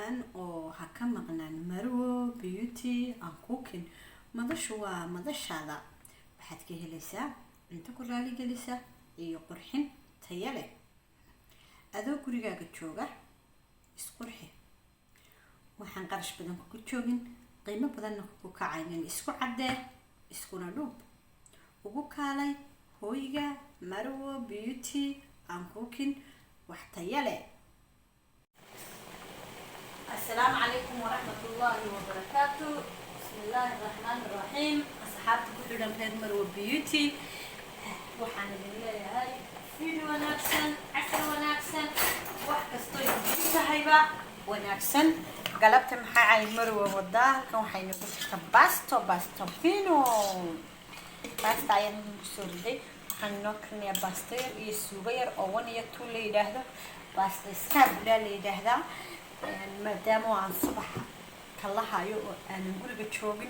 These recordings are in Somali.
Moogaan oo ha ka maqnaan Marwo Beauty and Cooking. Madashu waa madashaada. Waxaad ka helaysaa cunto ku raaligelisa iyo qurxin tayo leh. Adoo gurigaaga jooga isqurxi. Waxaan qarash badan kugu joogin, qiimo badanna kugu kacaynin. Isku caddee, iskuna dhuub. Ugu kaalay hooyga Marwo Beauty and Cooking wax tayo leh. Asalaamu calaykum waraxmatullaahi wabarakaatu. Bismi illaahi raxmaani raxiim. Asxaabta ku xidhan reer Marwo Beauty, waxaan idin leeyahay fiid wanaagsan, casar wanaagsan, wax kastoo idin tahayba wanaagsan. Galabta maxaa ay Marwo wadaa? Halkan waxay noogu jirta basto, basto fino, basta ayaan idin kusoo riday. Waxaan inoo karinayaa basto yar iyo suugo yar oo one iyo two la yidhaahdo, basta iskaabulaa la yidhaahdaa. Maadaama aan subaxa kala hayo oo aanan guriga joogin,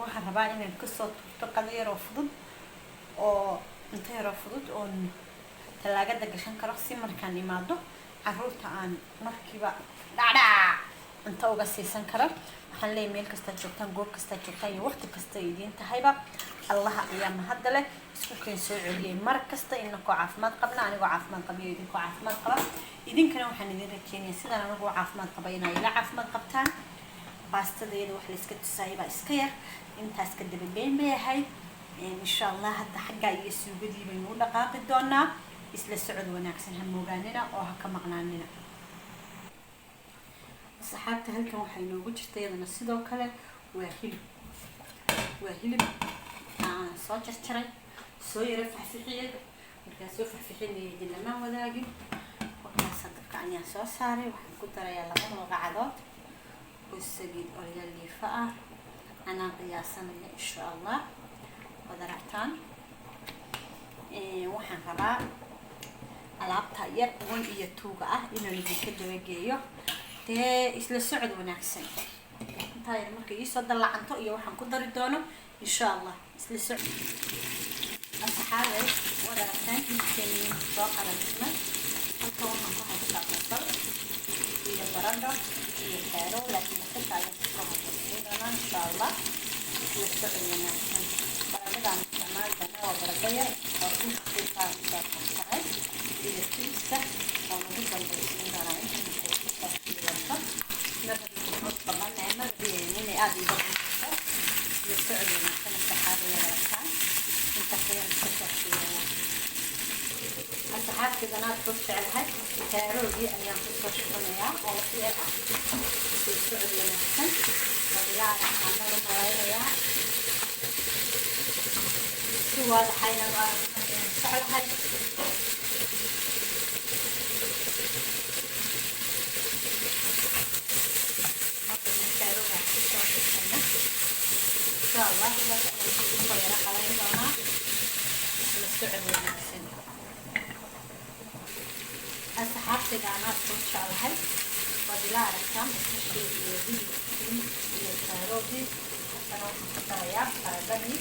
waxaan rabaa inaan kasoo tuurto qado yar oo fudud oo cunto yar oo fudud oon talaagada gashan karo, si markaan imaado caruurta aan markiiba dhacdhac cunto uga siisan karo. Waxaan leeyahay, meel kastaad joogtaan, goob kastaad joogtaan iyo waqti kasta idiin tahayba, Allaha ayaa mahadda leh isku keen soo celiyay mar kasta inakoo caafimaad qabna, anigoo caafimaad qabiyo, idinkoo caafimaad qaba. Idinkana waxaan idin rajeynaya sidaan anigoo caafimaad qaba inay ila caafimaad qabtaan. Baastada iyada wax layska tusaayay baa iska yar, intaas ka dabageyn bay ahayd. Insha Allah hadda xaggaa iyo suugadii baynu u dhaqaaqi doonaa. Isla socod wanaagsan, ha moogaanina oo ha ka maqnaanina. Asxaabta, halkan waxaa inoogu jirta iyadana sidoo kale waa hilib, waa hilib aan soo jarjaray, soo yaro faxfixiyey. Markaan soo faxfixinayay idin lamaan wadaagin. Wakaasa dabka ayaan soo saaray. Waxaan ku darayaa laba malqacadood oo saliid olya liifa ah, anaan qiyaasanaya. Insha Allah waad aragtaan. Waxaan rabaa alaabta yar one iyo two-ga ah inaan idinka dabageeyo. Dee isla socod wanaagsan. Intaa yar marka iisoo dallacanto iyo waxaan ku dari doono insha Allah isla socod. Asxaabay, waad aragtaan hilibkeeni soo qalajismay. Halkan waxaan ku haystaa basal iyo baradho iyo xeero, laakiin basasha ayaan kusoo horeysiin doonaa insha Allah. Isla socod wanaagsan. Baradhadaan isticmaali doonaa waa baradho yar oo dhulkiisaa soo jarjaray iyo fiiska oo ugu dambaysiin doonaa inta markay kusoo shiilanto. Marka badan ma inay aada iga buuxso. Isla socod wanaagsan asxaabay, waad aragtaan, intaas ayaan kusoo shiilaya. Asxaabteedana aad ku jecelahay, kaaroogii ayaan kusoo shubanayaa oo wax yar ah. Isla socod wanaagsan. Waad ila aragtaan baan u malaynayaa, si waadaxa inaad u aragtaan ayaan jeclahay. Markaynu kaaroogaa kusoo shubtayna, insha Allah sidaas ayaan isugu soo yaro qalayn doonaa. Isla socod wanaagsan. Asxaabtayda anaad soo jeclahay, waad ila aragtaan basashii iyo hilibkii iyo kaaroogii. Haddana waxaan ku darayaa baradhadii.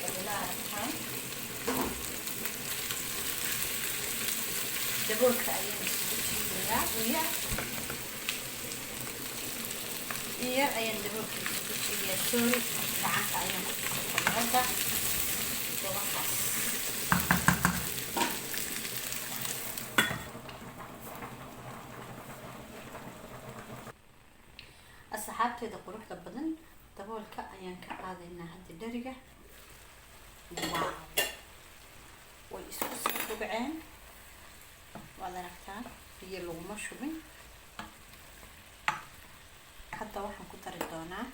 Waad ila aragtaan. Daboolka ayaan isugu jiidayaa iyo iyar ayaan daboolka isugu jiidayaa. Sorry, gacanta ayaan ku dhigtay kamarada dabaxaas. Asxaabteeda quruxda badan, daboolka ayaan ka qaadaynaa hadda dheriga. Wow, way isku soo dhugceen, waad aragtaan, biyo laguma shubin. Hadda waxaan ku dari doonaa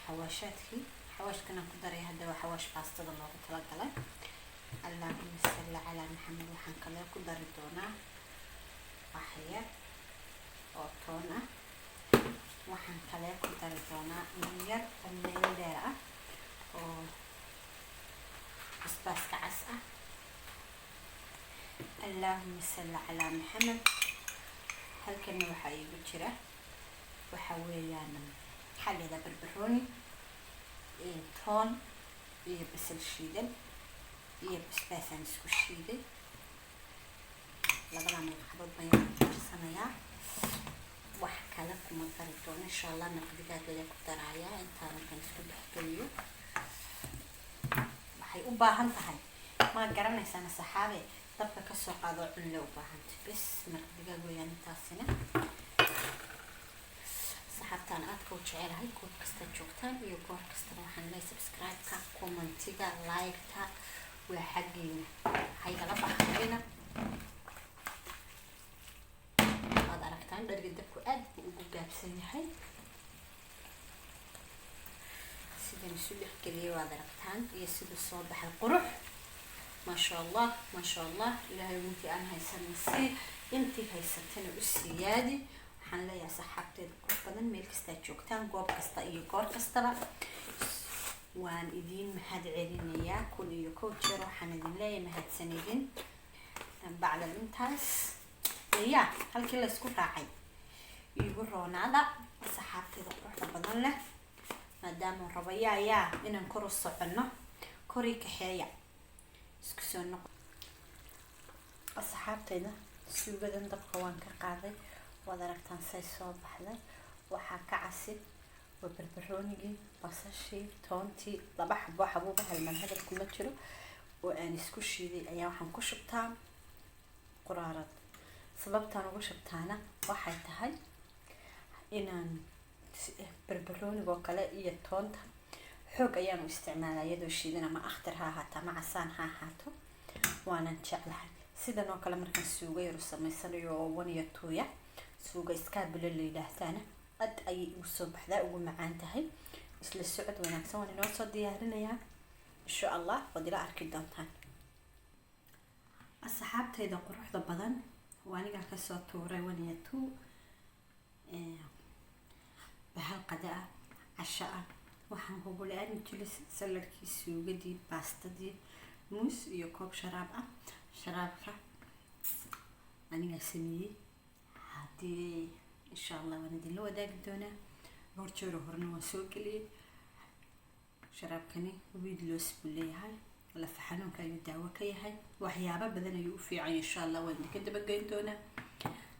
xawaashaadkii. Xawaashkan aan ku daray hadda waa xawaash baastada loogu talagalay. Allahuma salli calaa Maxamed. Waxaan kale ku dari doonaa wax yar oo toon ah. Waxaan kale ku dari doonaa in yar oo meel dheer ah oo basbaaska cas ah. Allahuma salli calaa Maxamed. Halkana waxaa iigu jira waxa weeyaan, maxaa la yidhaha, barbarooni, toon iyo basal shiidan iyo basbaasaan isku shiiday. Labada malqadood baan yar darsanayaa. Kuma dari doono, insha Allah. Maraq digaag ayaa ku darayaa intaan markaan isku dhexgeliyo. Waxay u baahan tahay, ma garanaysaan saxaabe, dabka kasoo qaado, cunle u baahantay. Bes, maraq digaag weeyaan intaasina. Saxaabtaan aadka u jecelahay, goob kasta joogtaan iyo goor kastaba, waxaan leeyahay subscribe-ka, commentiga, like-ta waa xaggiina, haygala baxayna. Waad aragtaan, dheriga dabku aad buu ugu gaabsan yahay. Sidan isu dhexgeliyay waad aragtaan iyo siduu soo baxay, qurux, maasha Allah, maasha Allah. Ilaahay intii aan haysanin sii, intii haysatana u siyaadi. Waxaan leeyahay saxaabteeda qurux badan, meel kastaa joogtaan, goob kasta iyo goor kastaba, waan idiin mahad celinayaa 1001 jeer. Waxaan idin leeyahay mahadsan idin. Bacdan intaas ya halkii la isku raacay iigu roonaada, saxaabteeda quruxda badan leh, maadaama rabayaa yaa inaan kor u soconno, korii kaxeeya. Isku soo noqo, asxaabtayda. Suugadan dabka waan ka qaaday, waad aragtaan say soo baxday. Waxaa ka casib waa barbaroonigii, basashii, toontii, laba xabo xabuuba halman hadal kuma jiro oo aan isku shiiday ayaa waxaan ku shubtaa quraarad. Sababtaan ugu shubtaana waxay tahay inaan barbaroonigoo kale iyo toonta xoog ayaan u isticmaalaa iyadoo shiidan, ama akhtar ha ahaato ama casaan ha ahaato, waanan jeclahay. Sidan oo kale markaan suugo yar u samaysanayo oo one iyo two ya suuga iskaabilo la yidhaahdaana, aad ayay igu soo baxdaa, ugu macaan tahay. Isla socod wanaagsan, waan inoo soo diyaarinayaa insha Allah, waad ila arki doontaan. Asxaabtayda quruxda badan, waa anigaa kasoo tuuray one iyo two bahal qada ah, casho ah. Waxaan kugu la-aan jilis saladkii, suugadii, baastadii, muus iyo koob sharaab ah. Sharaabka anigaa sameeyey haddii, insha Allah, waan idinla wadaagi doonaa. Dhowr jeero horena waan soo geliyey. Sharaabkani weight loss buu leeyahay, lafa xanuunka ayuu daawo ka yahay, waxyaabo badan ayuu u fiican. Insha Allah waan idinka dabageyn doonaa.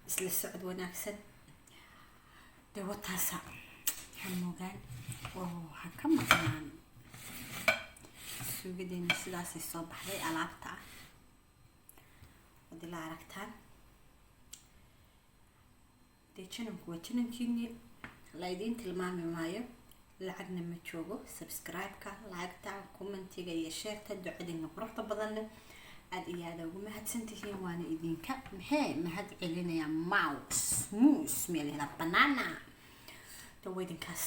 Isla socod wanaagsan. Dee wataasa hamugaan oo ha ka maqnaan. Suugadeena sidaasay soo baxday, alaabta ah waad ila aragtaan. Dee channelku waa channelkiinii, la idiin tilmaami maayo, lacagna ma joogo. Subscribe-ka, lacagta, commentiga iyo shareta, ducadiina quruxda badan leh aada iyo aada ugu mahadsantihiin, waana idinka maxee mahad celinayaa. Mouse moose meel banana daweydinkaas.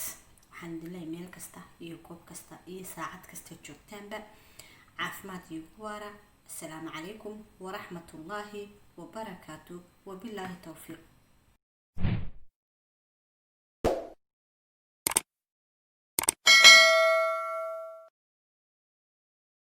Waxaan idin leeyahay meel kasta iyo goob kasta iyo saacad kasta joogtaanba, caafimaad iyo guwaara. Asalaamu calaykum waraxmatullaahi wabarakaatu, wabilaahi towfiiq.